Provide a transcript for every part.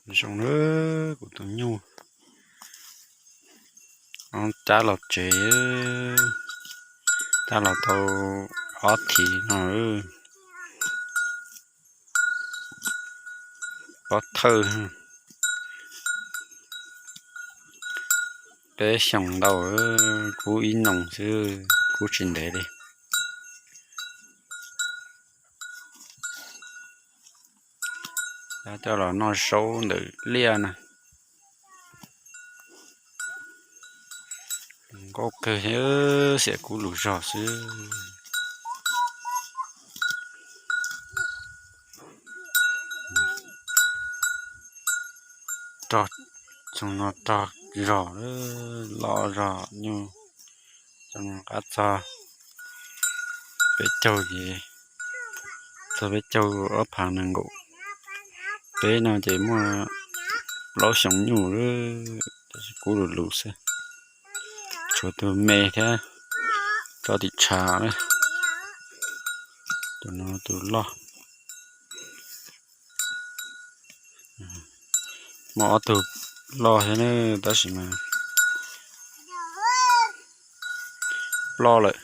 Zoo na, kuv tus nyuj cab los tsev, cab los tau ob thiv no, pob thawj. Peb xyoos ntau, kub ib noo xwb, kub tsis ntev li. Coj los noj zaub ntawm liaj na. Nkauj kawg, xiam kub lus zog xwb. Rog, xyoo no rog zog, loj zog nyuj. Xyoo no qab txog peb caug ces, txog peb caug ob phav nees nkaum peb no ces muaj plaub xyoo nyuj lawm, tab sis kub lus lus xwb. Tshuav tus me thiab tso tim tshav na. Tus no tus loj. Muaj ob tug loj thiab na, tab sis mas ploj lawm.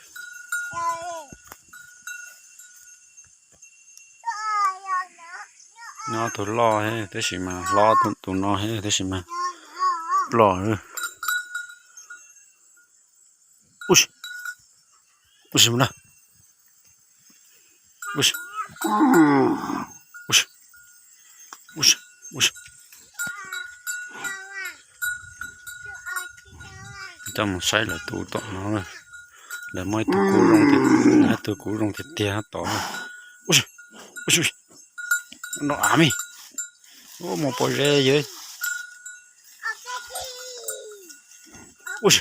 Nyob tus loj thiab tab sis mas hlob, tus no thiab tab sis mas ploj. Ub, ub, mus na. Ub, ub, ub. Coj mus saib lawv tus tom no, lawv muaj ib tug kub zoo tiag, ib tug kub zoo tiag tiag tod. Ub, ub, no av me, ub, mus pom ze yawg. Ub,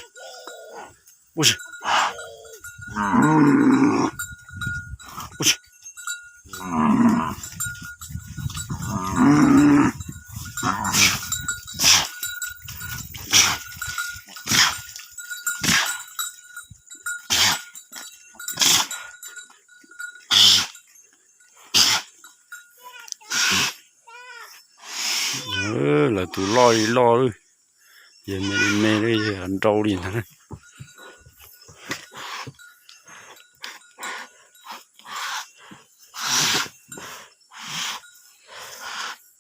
ub, ub. Lawv tus loj li loj, yawg me li me, yawg nrau li ntag.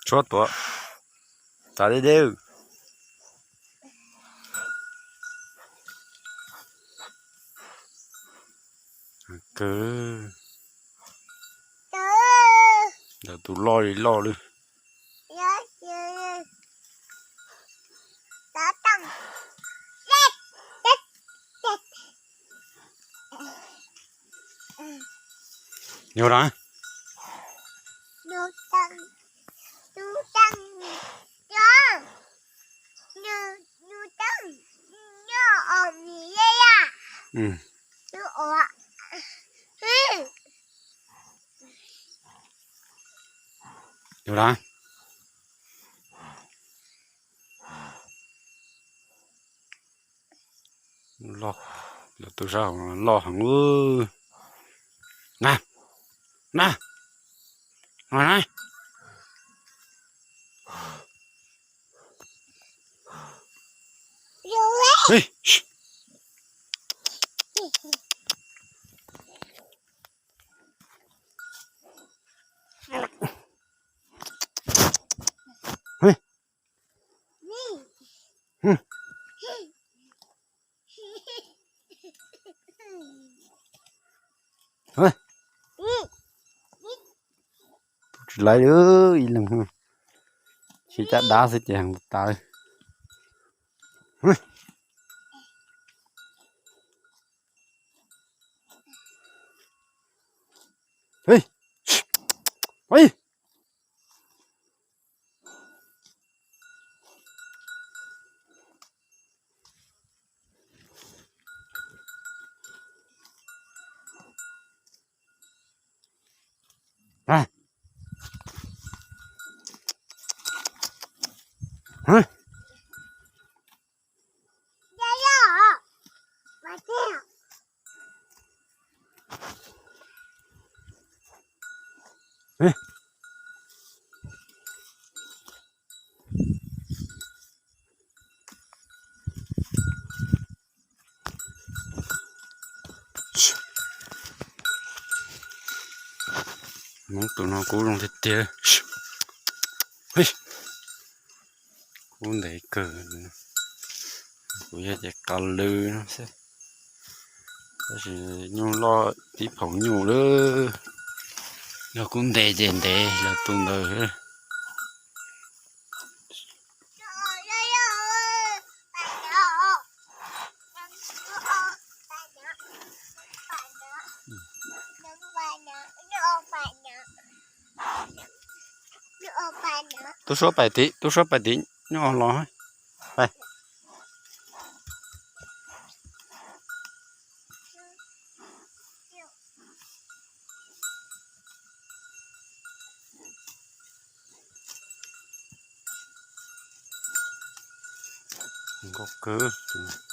Tshuab tuav tas deb deb. Kawg, ntawm tus loj li loj li. Yog na. Yog na. Loj, lawv tus zaj loj heev. Na, na, na. Tus tsis laiv li ib leeg, tsis caj dab xwb ces heev tas. Hmoob tus no kub zoo tiag tiag. Kub ntev kawg. Kuv yog ces qas lw no xwb, tab sis nyuj loj tib phaum nyuj lawm. Yog kub ntev ces ntev yog tus ntawd. Tub suab pais tim, tub suab pais tim nyuj los. Nkauj kawg.